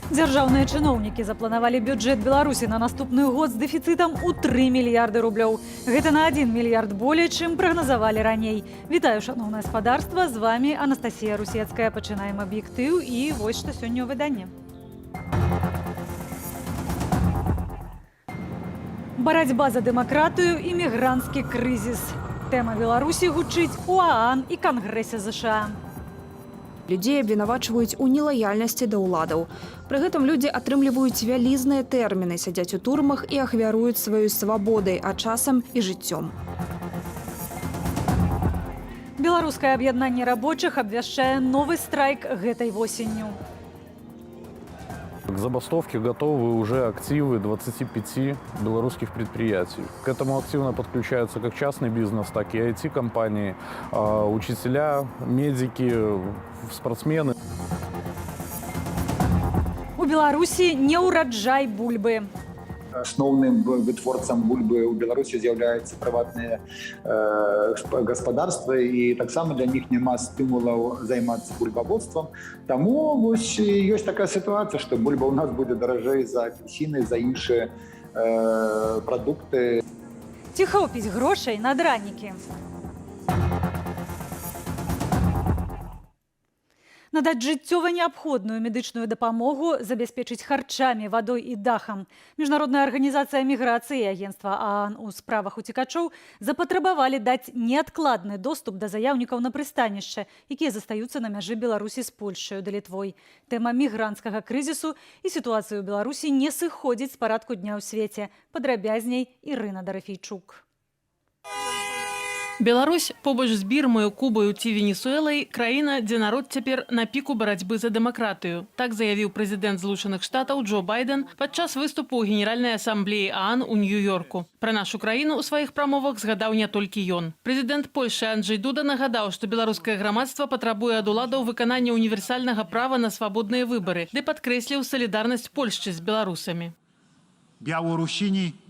Дзяржаўныя чыноўнікі запланавалі бюджэт Беларусі на наступны год з дэфіцытам у 3 мільярды рублёў. Гэта на 1 мільярд болей, чым прагназавалі раней. Вітаю, шаноўнае спадарства, з вамі Анастасія Русецкая. Пачынаем «Аб'ектыў», і вось што сёння ў выданні. Барацьба за дэмакратыю і мігранцкі крызіс. Тэма Беларусі гучыць у ААН і Кангрэсе ЗША. Людзей абвінавачваюць у нелаяльнасці да ўладаў. Пры гэтым людзі атрымліваюць вялізныя тэрміны, сядзяць у турмах і ахвяруюць сваёй свабодай, а часам і жыццём. Беларускае аб'яднанне рабочых абвяшчае новы страйк гэтай восенню. К забастовке готовы уже активы 25 белорусских предприятий. К этому активно подключаются как частный бизнес, так и IT-компании, учителя, медики, спортсмены. У Беларусі неўраджай бульбы. Асноўным вытворцам бульбы ў Беларусі з'яўляюцца прыватныя гаспадарствы, і таксама для них няма стымулаў займацца бульбаводствам. Таму вось ёсць такая сітуацыя, што бульба ў нас будзе даражэй за апельсіны, за іншыя прадукты. Ці хопіць грошай на дранікі? Надаць жыццёва неабходную медычную дапамогу, забяспечыць харчамі, вадой і дахам. Міжнародная арганізацыя міграцыі і агенцтва ААН у справах уцекачоў запатрабавалі даць неадкладны доступ да заяўнікаў на прыстанішча, якія застаюцца на мяжы Беларусі з Польшчаю да Літвой. Тэма мігранцкага крызісу і сітуацыі ў Беларусі не сыходзіць з парадку дня ў свеце. Падрабязней Ірына Дарафейчук. Беларусь побач з Бірмаю, Кубаю ці Венесуэлай — краіна, дзе народ цяпер на піку барацьбы за дэмакратыю. Так заявіў прэзідэнт Злучаных Штатаў Джо Байден падчас выступу ў Генеральнай асамблеі ААН у Нью-Йорку. Пра нашу краіну ў сваіх прамовах згадаў не толькі ён. Прэзідэнт Польшы Анджей Дуда нагадаў, што беларускае грамадства патрабуе ад уладаў выканання універсальнага права на свабодныя выбары, ды падкрэсліў салідарнасць Польшчы з беларусамі. Białorusini,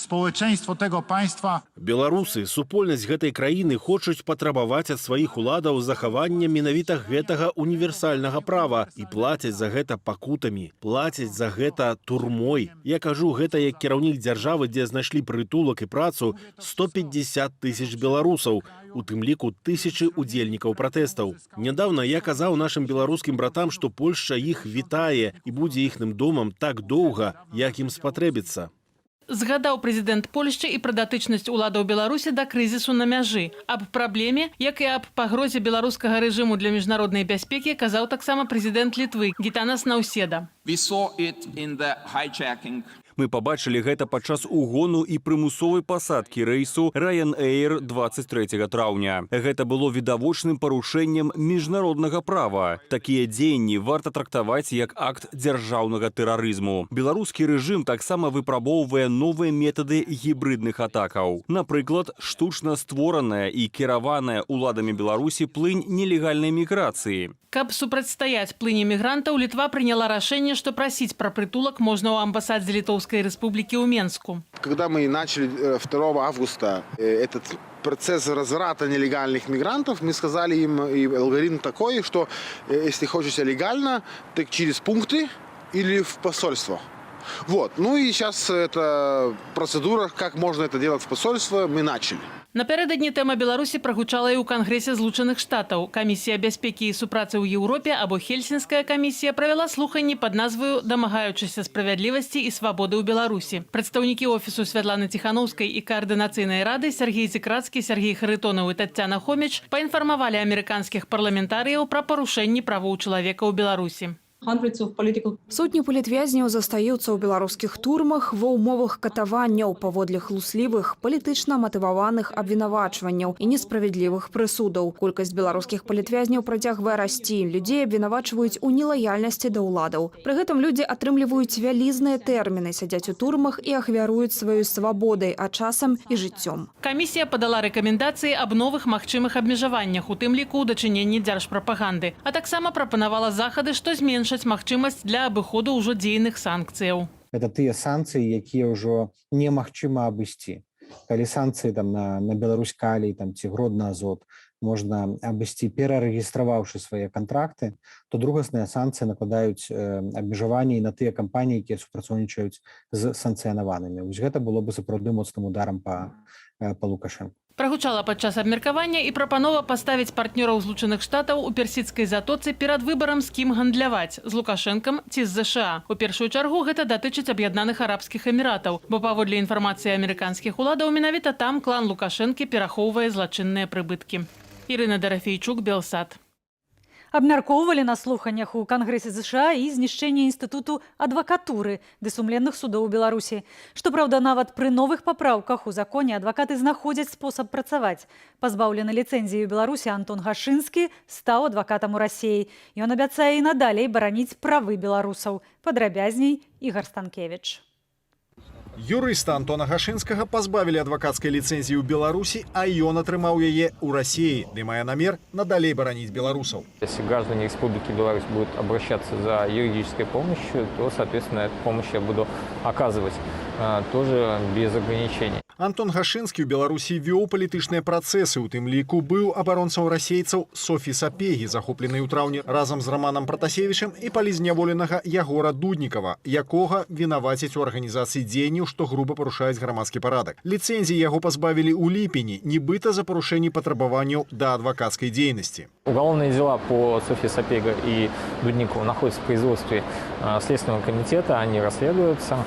społeczeństwo tego państwa Беларусы, супольнасць гэтай краіны, хочуць патрабаваць ад сваіх уладаў захавання менавіта гэтага універсальнага права і плацяць за гэта пакутамі, плацяць за гэта турмой. Я кажу гэта як кіраўнік дзяржавы, дзе знайшлі прытулак і працу 150 тысяч беларусаў, у тым ліку тысячы удзельнікаў пратэстаў. Нядаўна я казаў нашым беларускім братам, што Польшча іх вітае і будзе іхным домам так доўга, як ім спатрэбіцца. Згадаў прэзідэнт Польшчы і пра датычнасць уладаў Беларусі да крызісу на мяжы. Аб праблеме, як і аб пагрозе беларускага рэжыму для міжнароднай бяспекі, казаў таксама прэзідэнт Літвы Гітанас Наўседа. We saw it in the hijacking Мы пабачылі гэта падчас угону і прымусовай пасадкі рэйсу Ryanair 23 траўня. Гэта было відавочным парушэннем міжнароднага права. Такія дзеянні варта трактаваць як акт дзяржаўнага тэрарызму. Беларускі рэжым таксама выпрабоўвае новыя метады гібрыдных атакаў. Напрыклад, штучна створаная і кіраваная ўладамі Беларусі плынь нелегальнай міграцыі. Каб супрацьстаяць плыні мігрантаў, Літва прыняла рашэнне, што прасіць пра прытулак можна ў амбасадзе Літоўскай Рэспублікі ў Менску. Когда мы начали 2 августа этот процесс возврата нелегальных мигрантов, мы сказали им, и алгоритм такой, что если хочете легально, так через пункты или в посольство. Вот. Ну и сейчас эта процедура, как можно это делать в посольство, мы начали. Напярэдадні тэма Беларусі прагучала і ў Кангрэсе Злучаных Штатаў. Камісія бяспекі і супрацы ў Еўропе, або Хельсінская камісія, правяла слуханні пад назваю «Дамагаючыся справядлівасці і свабоды ў Беларусі». Прадстаўнікі офісу Святланы Ціханаўскай і Каардынацыйнай рады Сяргей Зікрацкі, Сяргей Харытонаў і Таццяна Хоміч паінфармавалі амерыканскіх парламентарыяў пра парушэнні правоў чалавека ў Беларусі. Сотні палітвязняў застаюцца ў беларускіх турмах ва ўмовах катаванняў паводле хлуслівых, палітычна матываваных абвінавачванняў і несправядлівых прысудаў. Колькасць беларускіх палітвязняў працягвае расці. Людзей абвінавачваюць у нелаяльнасці да ўладаў. Пры гэтым людзі атрымліваюць вялізныя тэрміны, сядзяць у турмах і ахвяруюць сваёй свабодай, а часам і жыццём. Камісія падала рэкамендацыі аб новых магчымых абмежаваннях, у тым ліку ў дачыненні дзяржпрапаганды, а таксама прапанавала захады, што зменшаць магчымасць для абыходу ўжо дзейных санкцыяў. Это тыя санкцыі, якія ўжо немагчыма абысці. Калі санкцыі там на Беларусь калій там ці Гродна Азот. Можна абысці, перарэгістраваўшы свае кантракты, то другасныя санкцыі накладаюць абмежаванні на тыя кампаніі, якія супрацоўнічаюць з санкцыянаванымі. Вось гэта было бы сапраўды моцным ударам па Лукашэнку. Прагучала падчас абмеркавання і прапанова паставіць партнёраў Злучаных Штатаў у Персідскай затоцы перад выбарам, з кім гандляваць: з Лукашэнкам ці з ЗША. У першую чаргу гэта датычыць Аб'яднаных Арабскіх Эміратаў, бо, паводле інфармацыі амерыканскіх уладаў, менавіта там клан Лукашэнкі перахоўвае злачынныя прыбыткі. Ірына Дарафейчук, Белсат. Абмяркоўвалі на слуханнях у Кангрэсе ЗША і знішчэнне інстытуту адвакатуры ды сумленных судоў у Беларусі. Што праўда, нават пры новых папраўках у законе адвакаты знаходзяць спосаб працаваць. Пазбаўлены ліцэнзіі ў Беларусі Антон Гашынскі стаў адвакатам у Расеі. Ён абяцае і надалей бараніць правы беларусаў. Падрабязней Ігар Станкевіч. Юрыста Антона Гашынскага пазбавілі адвакацкай ліцэнзіі ў Беларусі, а ён атрымаў яе ў Расіі ды мае намер надалей бараніць беларусаў. Если граждане Республики Беларусь будут обращаться за юридической помощью, то, соответственно, эту помощь я буду оказывать тоже без ограничений. Антон Гашынскі ў Беларусі вёў палітычныя працэсы, у тым ліку быў абаронцам расейцаў Софі Сапегі, захопленай у траўні разам з Раманам Пратасевічам, і палізняволенага Ягора Дуднікава, якога вінавацяць у арганізацыі дзеянняў, што груба парушаюць грамадскі парадак. Ліцэнзіі яго пазбавілі ў ліпені, нібыта за парушэнне патрабаванняў да адвакацкай дзейнасці. Уголовные дела по Софье Сапего и Дудникову находятся в производстве Следственного комитета, они расследуются.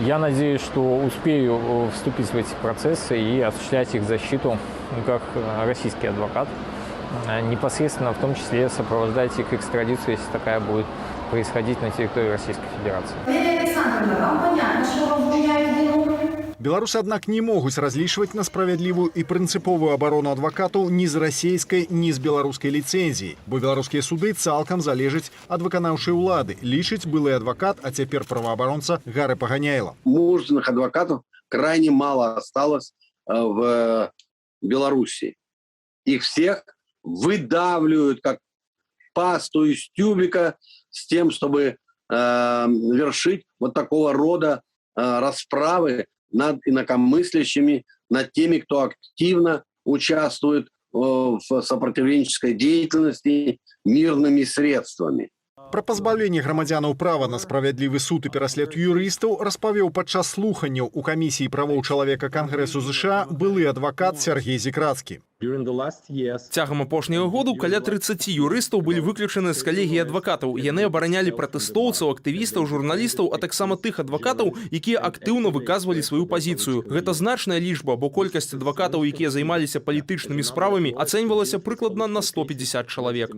Я надеюсь, что успею вступить в эти процессы и осуществлять их защиту, ну, как российский адвокат, непосредственно, в том числе сопровождать их экстрадицию, если такая будет происходить на территории Российской Федерации. Валерия Александровна, вам понятно, что вам вменяют вину? Беларусы, аднак, не могуць разлічваць на справядлівую і прынцыповую абарону адвакатаў ні з расійскай, ні з беларускай ліцэнзіі, бо беларускія суды цалкам залежаць ад выканаўчай улады, лічыць былы адвакат, а цяпер праваабаронца Гары Паганяйла. Мужественных адвокатов крайне мало осталось в Беларуси. Их всех выдавливают как пасту из тюбика с тем, чтобы вершить вот такого рода расправы над инакомыслящими, над теми, кто активно участвует в сопротивленческой деятельности мирными средствами. Пра пазбаўленне грамадзянаў права на справядлівы суд і пераслед юрыстаў распавёў падчас слуханняў у камісіі правоў чалавека Кангрэсу ЗША былы адвакат Сяргей Зікрацкі. Цягам апошняга году каля 30 юрыстаў былі выключаны з калегіі адвакатаў. Яны абаранялі пратэстоўцаў, актывістаў, журналістаў, а таксама тых адвакатаў, якія актыўна выказвалі сваю пазіцыю. Гэта значная лічба, бо колькасць адвакатаў, якія займаліся палітычнымі справамі, ацэньвалася прыкладна на 150 чалавек.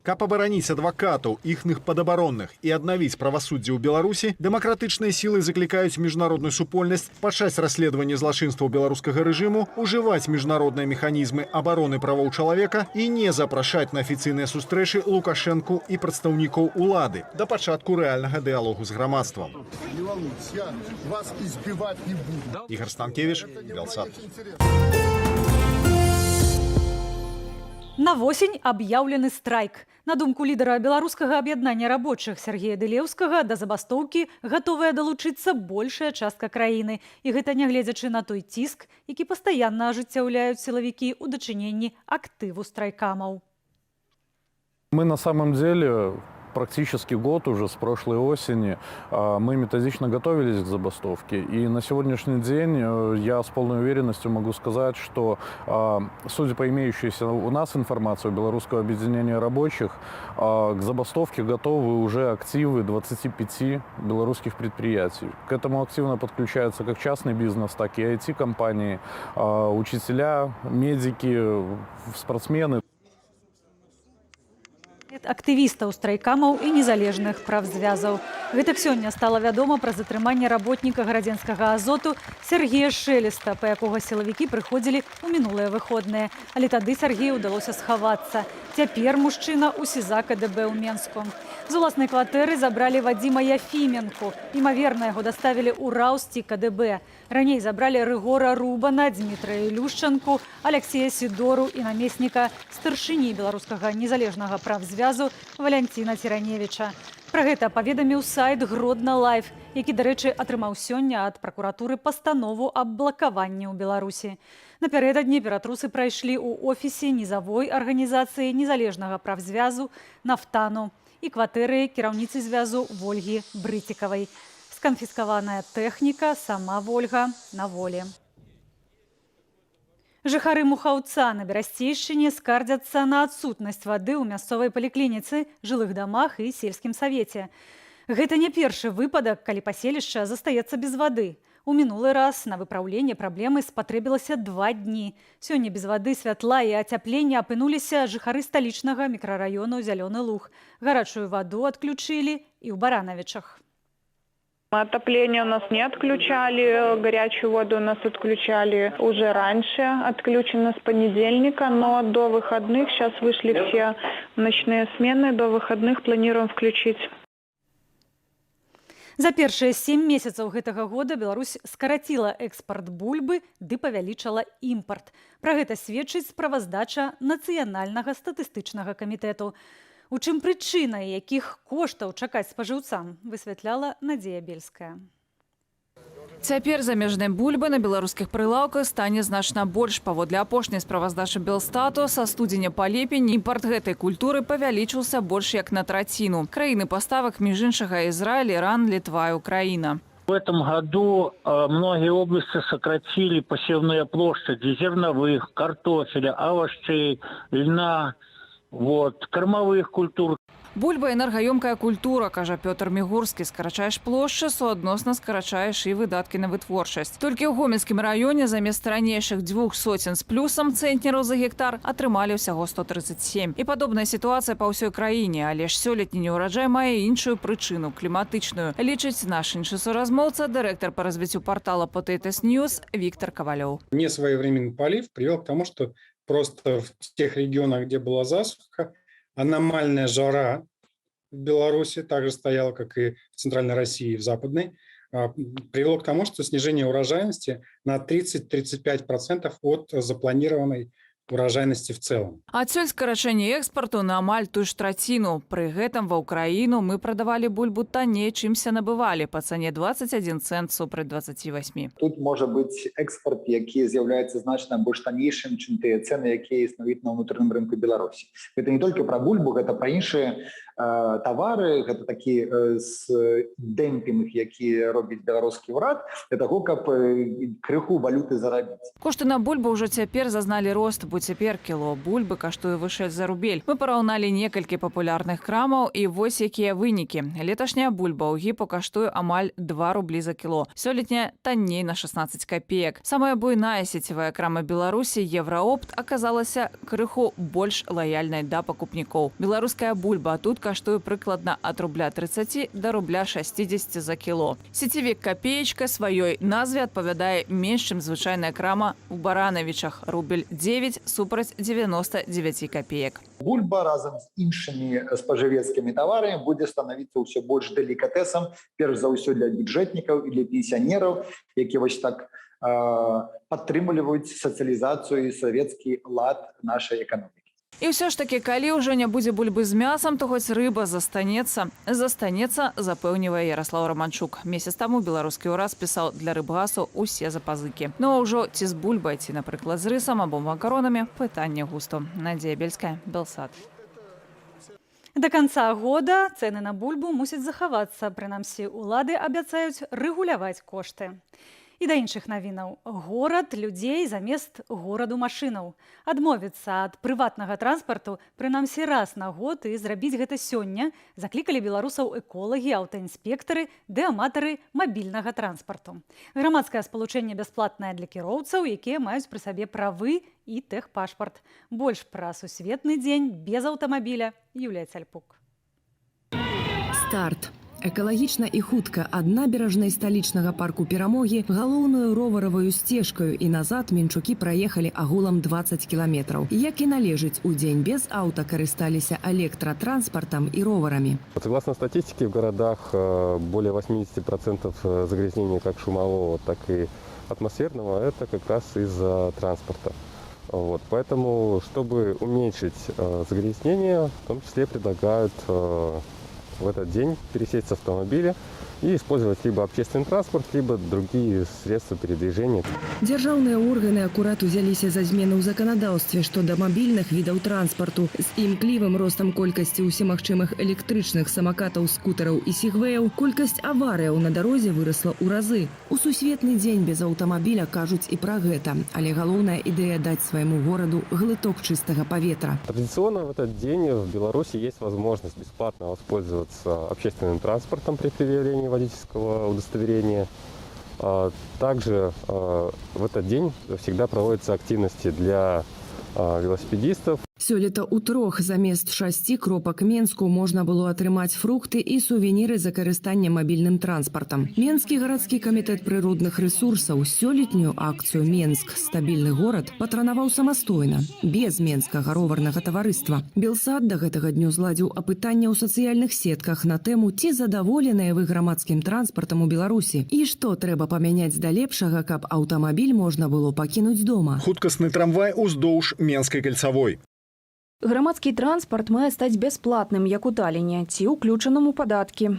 Каб абараніць адвакатаў, іхных падабаронных і аднавіць правасуддзе ў Беларусі, дэмакратычныя сілы заклікаюць міжнародную супольнасць пачаць расследаванне злачынстваў беларускага рэжыму, ужываць міжнародныя механізмы абароны правоў чалавека і не запрашаць на афіцыйныя сустрэчы Лукашэнку і прадстаўнікоў улады да пачатку рэальнага дыалогу з грамадствам. Не волнуйтесь, я вас избивать не буду. Ігар Станкевіч, Белсат. На восень аб'яўлены страйк. На думку лідара Беларускага аб'яднання рабочых Сяргея Дылеўскага, да забастоўкі гатовая далучыцца большая частка краіны. І гэта нягледзячы на той ціск, які пастаянна ажыццяўляюць сілавікі ў дачыненні актыву страйкамаў. Мы на самом деле практически год уже, с прошлой осени, мы методично готовились к забастовке. И на сегодняшний день я с полной уверенностью могу сказать, что, судя по имеющейся у нас информации у Белорусского объединения рабочих, к забастовке готовы уже активы 25 белорусских предприятий. К этому активно подключаются как частный бизнес, так и IT-компании, учителя, медики, спортсмены. Актывістаў страйкамаў і незалежных прафзвязаў. Гэтак сёння стала вядома пра затрыманне работніка гарадзенскага «Азоту» Сяргея Шэлеста, па якога сілавікі прыходзілі ў мінулыя выходныя. Але тады Сяргею ўдалося схавацца. Цяпер мужчына ў СІЗА КДБ ў Менску. З уласнай кватэры забралі Вадзіма Яфіменку. Імаверна, яго даставілі ў РАУС ці КДБ. Раней забралі Рыгора Рубана, Дзмітрыя Ілюшчанку, Аляксея Сідору і намесніка старшыні Беларускага незалежнага прафзвязу Валянціна Ціраневіча. Пра гэта паведаміў сайт «Гродна Лайф». які, дарэчы, атрымаў сёння ад пракуратуры пастанову аб блакаванні ў Беларусі. Напярэдадні ператрусы прайшлі ў офісе нізавой арганізацыі незалежнага прафзвязу «Нафтану» і кватэры кіраўніцы звязу Вольгі Брыцікавай. Сканфіскаваная тэхніка, сама Вольга на волі. Жыхары Мухаўца на Берасцейшчыне скардзяцца на адсутнасць вады ў мясцовай паліклініцы, жылых дамах і сельскім савеце. Гэта не першы выпадак, калі паселішча застаецца без вады. У мінулы раз на выпраўленне праблемы спатрэбілася 2 дні. Сёння без вады, святла і ацяплення апынуліся жыхары сталічнага мікрараёну Зялёны Луг. Гарачую ваду адключылі і ў Баранавічах. Отопление у нас не отключали, горячую воду у нас отключали уже раньше, отключено с понедельника, но до выходных, сейчас вышли все ночные смены, до выходных планируем включить. За першыя 7 месяцаў гэтага года Беларусь скараціла экспарт бульбы ды павялічала імпарт. Пра гэта сведчыць справаздача Нацыянальнага статыстычнага камітэту. У чым прычына і якіх коштаў чакаць спажыўцам, высвятляла Надзея Бельская. Цяпер замежнай бульбы на беларускіх прылаўках стане значна больш. Паводле апошняй справаздачы Белстату, са студзеня па ліпень імпарт гэтай культуры павялічыўся больш як на траціну. Краіны паставак, між іншага, Ізраіль, Іран, Літва і Украіна. В этом году многие области сократили посевные площади зерновых, картофеля, овощей, льна, вот, кормовых культур. Бульба — энергаёмкая культура, кажа Пётр Мігурскі. Скарачаеш плошчы, суадносна скарачаеш і выдаткі на вытворчасць. Толькі ў Гомельскім раёне замест ранейшых 200 з плюсам цэнтнераў за гектар атрымалі ўсяго 137. І падобная сітуацыя па ўсёй краіне, але ж сёлетні неўраджай мае іншую прычыну — кліматычную. Лічыць наш іншы суразмоўца, дырэктар па развіццю партала Potatoes News Віктар Кавалёў. Несвоевременный полив привел к тому, что просто в тех регионах, где была засуха, аномальная жара в Беларуси также стояла, как и в Центральной России и в Западной, привело к тому, что снижение урожайности на 30-35% от запланированной урожайности в целом. Адсюль скарачэнне экспарту на амаль ту ж траціну. Пры гэтым ва Ўкраіну мы прадавалі бульбу танней, чымся набывалі, па цане 21 цэнт супраць 28. Тут можа быць экспарт, які з'яўляецца значна больш таннейшым, чым тыя цэны, якія існуюць на ўнутраным рынку Беларусі. Гэта не толькі пра бульбу, гэта пра іншыя тавары, гэта такі дэмпінг, які робіць беларускі ўрад для таго, каб крыху валюты зарабіць. Кошты на бульбу ўжо цяпер зазналі рост, бо цяпер кіло бульбы каштуе вышэй за рубель. Мы параўналі некалькі папулярных крамаў, і вось якія вынікі. Леташняя бульба ў ГІПу каштуе амаль 2 рублі за кіло. Сёлетняя танней на 16 копеек. Самая буйная сецевая крама Беларусі Еўраопт аказалася крыху больш лаяльнай да пакупнікоў. Беларуская бульба тут каштуе прыкладна ад рубля 30 да рубля 60 за кіло. Сецевік Копеечка сваёй назве адпавядае менш, чым звычайная крама ў Баранавічах — рубль 9 супраць 99 копеек. Бульба разам з іншымі спажывецкімі таварамі будзе станавіцца ўсё больш дэлікатэсам, перш за ўсё для бюджэтнікаў і для пенсіянераў, які вось так падтрымліваюць сацыялізацыю і савецкі лад нашай эканомікі. І ўсё ж такі, калі ўжо не будзе бульбы з мясам, то хоць рыба застанецца. Застанецца, запэўнівае Яраслаў Раманчук. Месяц таму беларускі ўрад спісаў для рыбгасу ўсе запазыкі. Ну а ўжо ці з бульбай, ці, напрыклад, з рысам або макаронамі — пытанне густу. Надзея Бельская, Белсат. Да канца года цэны на бульбу мусяць захавацца. Прынамсі, улады абяцаюць рэгуляваць кошты. І да іншых навінаў. Горад людзей замест гораду машынаў. Адмовіцца ад прыватнага транспарту прынамсі раз на год і зрабіць гэта сёння заклікалі беларусаў эколагі, аўтаінспектары ды аматары мабільнага транспарту. Грамадскае спалучэнне бясплатнае для кіроўцаў, якія маюць пры сабе правы і тэхпашпарт. Больш пра сусветны дзень без аўтамабіля Юлія Цальпук. Старт. Экалагічна і хутка ад наберажнай сталічнага парку Перамогі галоўную роваравую сцежкаю і назад мінчукі праехалі агулам 20 кіламетраў. Як і належыць, у дзень без аўта карысталіся электратранспартам і роварамі. Согласно статистике, в городах более 80% загрязнения как шумового, так и атмосферного — это как раз из-за транспорта. Вот, поэтому, чтобы уменьшить загрязнение, в том числе предлагают в этот день пересесть с автомобиля и использовать либо общественный транспорт, либо другие средства передвижения. Дзяржаўныя органы акурат узяліся за змены ў заканадаўстве што да мабільных відаў транспарту. З імклівым ростам колькасці ўсемагчымых электрычных самакатаў, скутараў і сігвеяў колькасць аварыяў на дарозе вырасла ў разы. У сусветны дзень без аўтамабіля кажуць і пра гэта, але галоўная ідэя — даць свайму гораду глыток чыстага паветра. Традиционно в этот день в Беларуси есть возможность бесплатно воспользоваться общественным транспортом при предъявлении водительского удостоверения. Также в этот день всегда проводятся активности для велосипедистов. Сёлета ў трох замест шасці кропак Менску можна было атрымаць фрукты і сувеніры за карыстанне мабільным транспартам. Менскі гарадскі камітэт прыродных рэсурсаў сёлетнюю акцыю «Менск — стабільны горад» патранаваў самастойна, без Менскага роварнага таварыства. Белсад да гэтага дню зладзіў апытанне ў сацыяльных сетках на тэму, ці задаволеныя вы грамадскім транспартам у Беларусі і што трэба памяняць да лепшага, каб аўтамабіль можна было пакінуць дома. Хуткасны трамвай уздоўж Менскай кальцавой. Грамадскі транспарт мае стаць бясплатным, як у Таліне, ці ўключаным у падаткі.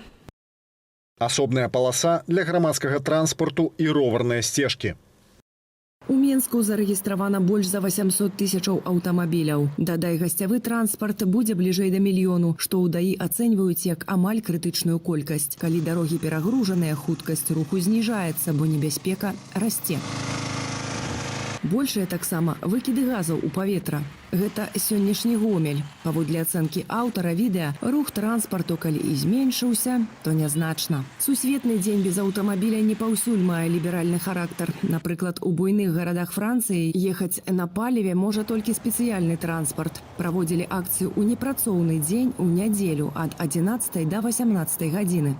Асобная паласа для грамадскага транспарту і роварныя сцежкі. У Менску зарэгістравана больш за 800 тысячаў аўтамабіляў. Дадай гасцявы транспарт, будзе бліжэй да мільёну, што ў ДАІ ацэньваюць як амаль крытычную колькасць. Калі дарогі перагружаныя, хуткасць руху зніжаецца, бо небяспека расце. Большыя таксама выкіды газаў у паветра. Гэта сённяшні Гомель. Паводле ацэнкі аўтара відэа, рух транспарту, калі і зменшыўся, то нязначна. Сусветны дзень без аўтамабіля не паўсюль мае ліберальны характар. Напрыклад, у буйных гарадах Францыі ехаць на паліве можа толькі спецыяльны транспарт. Праводзілі акцыю ў непрацоўны дзень у нядзелю ад 11 до 18 гадзіны.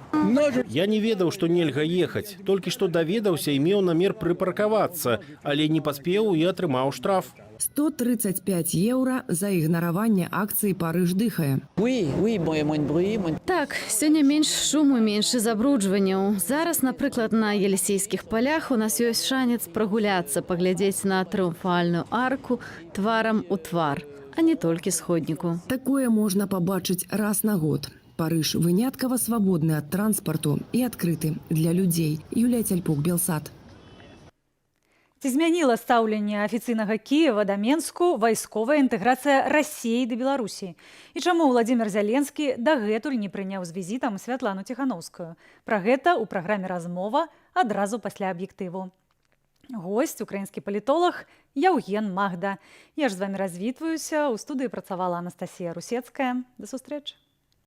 Я не ведаў, што нельга ехаць. Толькі што даведаўся і меў намер прыпаркавацца, але не паспеў і атрымаў штраф. 135 еўра за ігнараванне акцыі «Парыж дыхае». Так, сёння менш шуму, менш забруджванняў. Зараз, напрыклад, на Елісейскіх палях у нас ёсць шанец прагуляцца, паглядзець на трыумфальную арку тварам у твар, а не толькі з ходніку. Такое можна пабачыць раз на год. Парыж выняткава свабодны ад транспарту і адкрыты для людзей. Юлія Цяльпук, Белсат. Ці змяніла стаўленне афіцыйнага Кіева да Менску вайсковая інтэграцыя Расіі да Беларусі? І чаму Уладзімір Зяленскі дагэтуль не прыняў з візітам Святлану Ціханоўскую? Пра гэта ў праграме «Размова» адразу пасля аб'ектыву. Госць — украінскі палітолаг Яўген Магда. Я ж з вами развітваюся. У студыі працавала Анастасія Русецкая. Да сустрэчы.